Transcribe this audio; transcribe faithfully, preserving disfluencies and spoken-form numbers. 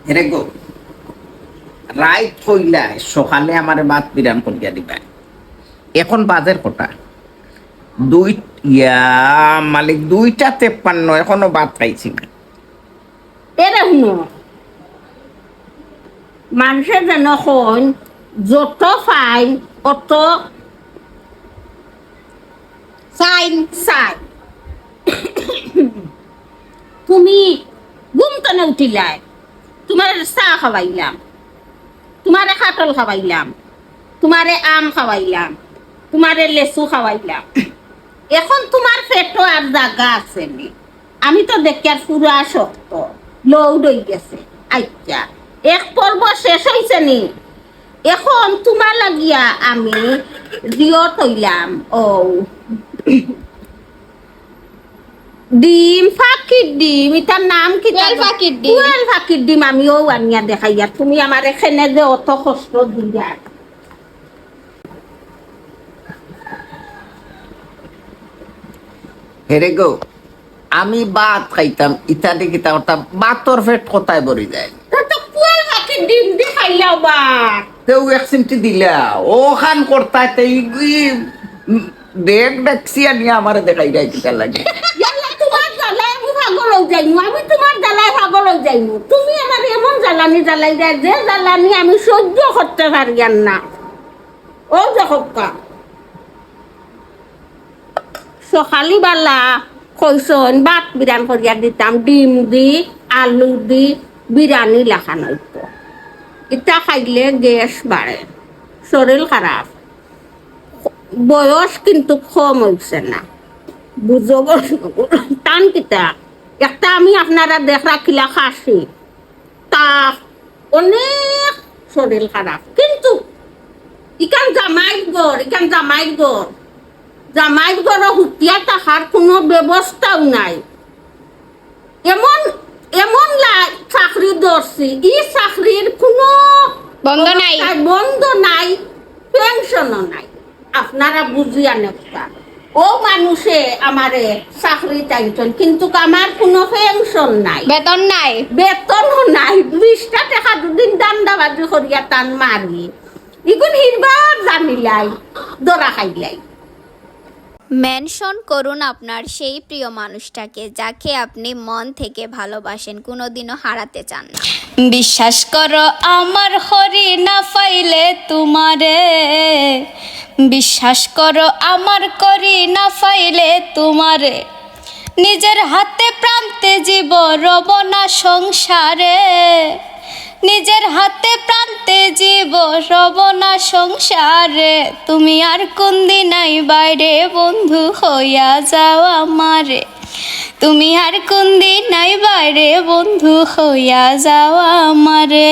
হেরে গো, রাইত কইলায় সকালে আমারে ভাত বিরান করিয়া দিবায়। এখন বাজের কটা? দুই, ইয়া মালিক, দুইটা তেপ্পান্ন, এখনো ভাত খাইছি না। এরে হুনো, মানষে যেন কইন, যত ফাইন অত সাইন। সাইন। তুমি ঘুম তনে উঠিলায়, তুমারে চা খাওয়াইলাম, তুমারে কাটল খাওয়াইলাম, তুমারে আম খাওয়াইলাম, তুমারে লেচু খাওয়াইলাম। এখন তুমার পেটো আর জাগা আছে নি? আমি তো দেখিয়ার পুরা শক্ত, লোড অই গেছে। আচ্ছা, এক পর্ব শেষ অইছে নি? এখন তুমার লাগিয়া আমি জিও তইলাম। ও, ডিম, ফাকির ডিম, ইটার নাম কিতা? কোয়েল ফাকির ডিম। কোয়েল ফাকির ডিম আমি অউ আনিয়া দেখাইয়ার, তুমি আমারে কেনে যে অত কষ্ট দিলায়। হেরে গো, আমি ভাত খাইতাম, ইতাদি কিতা করতাম, ভাতর পেট কোথায় ভরি যায়? তে তো কোয়েল ফাকির ডিম দি খাইলাও বা। তেউ এক চিমটি দিলা, অখান করতায় তে ই, ই, উম, ডেক ডেকসি আনিয়া আমারে দেখাইরায় কিতার লাগি। ইয়াল্লা, তুমার জ্বালায় আমি পাগল অই যাইমু, আমি তুমার জ্বালায় পাগল অই যাইমু। তুমি আমারে এমন জ্বালানি জ্বালাইরায়, যে জ্বালানি আমি সহ্য করতে পারিয়ার না। ও যে হক্কা। সকালি বালা কইছইন ভাত বিরান করিয়া দিতাম, ডিম দি, আলু দি, বিরানি লাখান অইতো। ইতা খাইলে গ্যাস বাড়ে, শরীল খারাপ। বয়স কিন্তু কম অইছে না, বুঝো গো। তান কিতা? একটা আমি আপনারা দেখরা কিলা খাসি, তাপ, অনেক শরীল খারাপ। কিন্তু ইখান জামাইর ঘর, ইখান জামাইর ঘর, জামাইর ঘরো হুতিয়া থাকার কুনু ব্যবস্থাও নাই। এমন, এমন লা-, চাকরি ধরছি, ই চাকরির কুনু বন্ধ নাই। অবস্থায় বন্ধ নাই, পেনশনও নাই। আপনারা বুঝিয়া নেবা। ও মানুষে আমারে চাকরি চাইছইন, কিন্তু আমার কুনু পেনশন নাই, বেতন নাই। বেতনও নাই। বিশটা টেকা দুদিন ধান্দাবাজি করিয়া তান মারি, ইগুন হিরবার জানিলাই, ধরা খাইলাই। মেনশন করুন আপনার সেই প্রিয় মানুষটাকে, যাকে আপনি মন থেকে ভালোবাসেন, কোনোদিনও হারাতে চান না। বিশ্বাস করো আমার করি না পাইলে তোমারে, বিশ্বাস করো আমার করি না পাইলে তোমারে, নিজের হাতে প্রান্তে জীব রব না সংসারে, নিজের হাতে প্রান্তে জীব রব না সংসারে। তুমি আর কোন দিন আইবায় রে বন্ধু হইয়া যাও আমারে, তুমি আর কোন দিন আইবায় রে বন্ধু হইয়া যাও আমারে।